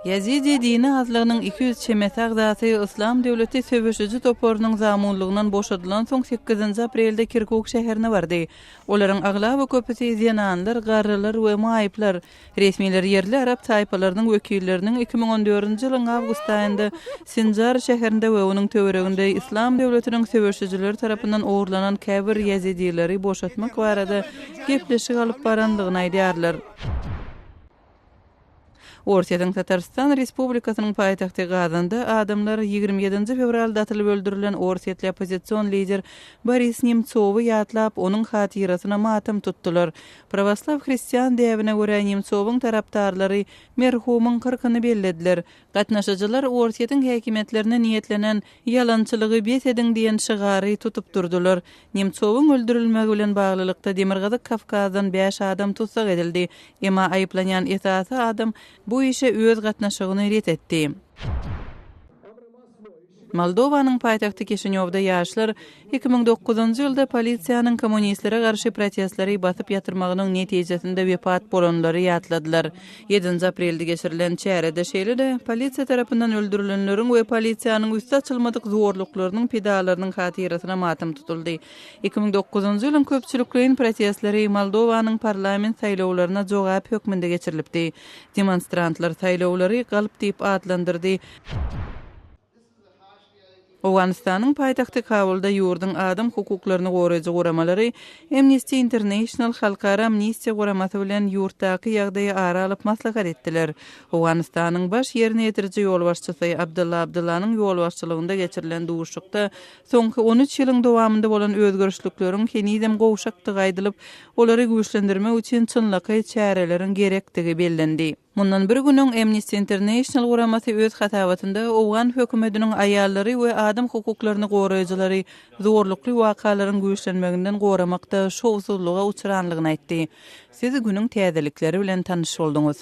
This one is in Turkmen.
Ýazidi dini azlygynyň 200 çemesi agzasy Yslam döwleti söweşiji toparynyň zamunlygyndan boşadylansoň sekizinji aprelde Kirkuk şäherine bardy. Olaryň aglaba köpüsi zenanlar, garrylar we maýyplar. Resmiler ýerli arap taýpalarynyň wekilleriniň 2014-nji ýylyň awgust aýynda Sinjar şäherinde we onuň töwereginde Yslam döwletiniň söweşijileri tarapyndan ogurlanan käbir ýazidileri boşatmak barada gepleşik alyp barandygyny aýdýarlar. Orsýetiň Tatarystan Respublikasynyň paýtagty Gazanda adamlar 27-nji fewralda atylyp öldürilen orsýetli oppozision lider Boris Nemtsowy ýatlap, onuň hatyrasyna matam tutdular. Prawoslaw hristian däbine görä, Nemtsowyň tarapdarlary merhumyň kyrkyny bellediler. Gatnaşyjylar Orsýetiň häkimiýetlerine niýetlenen Ýalançylygy bes ediň diýen şygary tutup durdular. Nemtsowyň öldürilmegi bilen baglylykda Demirgazyk Kawkazdan bäş adam tussag edildi. Emma aýyplanýan esasy adam bu işe öz gatnaşygyny ret etdi. Moldowanyň paýtagty Kişinýowda ýaşlar 2009-njy ýylda polisiýanyň kommunistlere garşy protestleri basyp ýatyrmagynyň netijesinde wepat bolanlary ýatladylar. Ýedinji aprelde geçirilen çärede şeýle-de, polisiýa tarapyndan öldürilenleriň we polisiýanyň üsti açylmadyk zorluklarynyň pidalarynyň hatyrasyna matam tutuldy. 2009-njy ýylyň köpçülikleýin protestleri Moldowanyň parlament saýlawlaryna jogap hökmünde geçirilipdi. Demonstrantlar saýlawlary galp diýip atlandyrdy. Owganystanyň paýtagty Kabulda ýurduň adam hukuklaryny goraýjy guramalary Amnesty International halkara amnistiýa guramasy bilen ýurtdaky ýagdaýy ara alyp maslahat etdiler. Owganystanyň baş ýerine ýetiriji ýolbaşçysy Abdylla Abdyllanyň ýolbaşçylygynda geçirilen duşuşykda soňky on üç ýylyň dowamynda bolan özgerişlikleriň henizem gowşakdygy aýdylyp, olary güýçlendirmek üçin çynlakaý çäreleriň gerekdigi bellendi. Mundan bir gün öň Amnesty International guramasy öz hasabatynda owgan hökümetiniň aýallary we adam hukuklaryny goraýjylary zorlukly wakalaryň güýçlenmeginden goramakda şowsuzlyga uçranlygyny aýtdy. Siz günüň täzelikleri bilen tanyş bolduňyz.